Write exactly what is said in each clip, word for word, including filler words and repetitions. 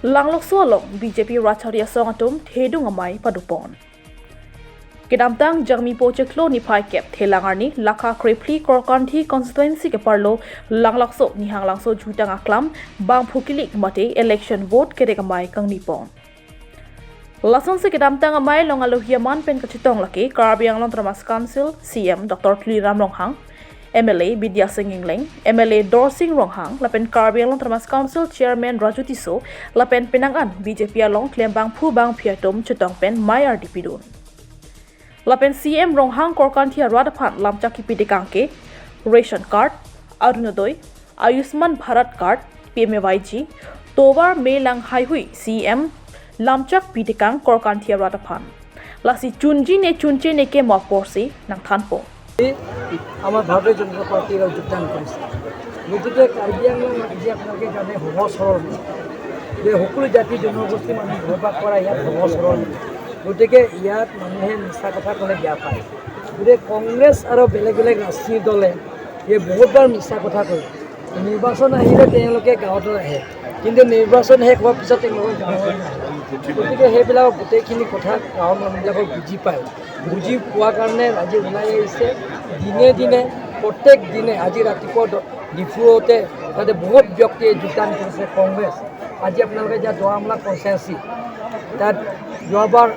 Langlokso along B J P rat chari asong atum thedung amei padopon. Kedamtang Jangmipo chiklo niphai kep Thelang arni lakha krephli Korkanthi constituency keparlo Langlokso Nihanglangso jutang aklam bangphu kilik mate election vote kerek amei kangnipon. Lasonsi kedamtang amei along alohi aman pen kachetong lake Karbi Anglong Autonomous Council C M Doctor Tuliram Ronghang, M L A Bidya Sing Engleng, M L A Dorsing Ronghang, lapen Karbi Anglong Autonomous Council Chairman Raju Tisso, lapen penang an B J P along klem bangphu bangphi atum chetong pen mei ardi pidun. Lapen C M Ronghang Korkanthi arat aphan lamchak kipi tekang ke ration card, Arunodoi, Ayushman Bharat card, P M A Y G, tovar me lang haihui C M lamchak pi tekang Korkanthi arat aphan. Lasi chunji ne chunche ne ke mo apor si nangthanpo. আমাৰ ভাৰতীয় জনতা পাৰ্টিৰ যোগদান কৰিছে। গতিকে কাৰ্বি আংলং আজি আপোনালোকে জানে সহজ সৰল নহয়। যে সকলো জাতি জনগোষ্ঠী মানুহ বসবাস কৰা ইয়াত সহজ সৰল নহয়। গতিকে ইয়াত মানুহে মিছা কথা ক'লে বেয়া পায়। গতিকে কংগ্ৰেছ আৰু বেলেগ বেলেগ ৰাজনৈতিক দলে এই বহুতবাৰ মিছা কথা কয়। নিৰ্বাচন আহিলে তেওঁলোকে গাঁৱত আহে, কিন্তু নিৰ্বাচন শেষ হোৱাৰ পিছত তেওঁলোকৰ গাঁৱত নাহে। গতিকে সেইবিলাক গোটেইখিনি কথা গাঁৱৰ মানুহবিলাকক বুজি পায়। বুজি পোৱাৰ কাৰণে আজি ওলাই আহিছে। দিনে দিনে, প্ৰত্যেক দিনে, আজি ৰাতিপুৱা দ- ডিফুতে তাতে বহুত ব্যক্তিয়ে যোগদান কৰিছে কংগ্ৰেছ। আজি আপোনালোকে এতিয়া দুৱাৰমুলা কনষ্টিটুৱেঞ্চি, তাত যোৱাবাৰ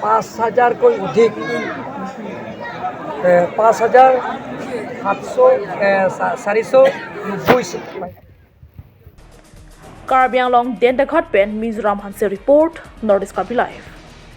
পাঁচ হাজাৰকৈ অধিক, এ, পাঁচ হাজাৰ সাতশ, এ, চা- চাৰিশ নব্বৈ চিট পায়। Karbi Anglong Dendaghat pen Mizoram Hanse report, North East Karbi Live.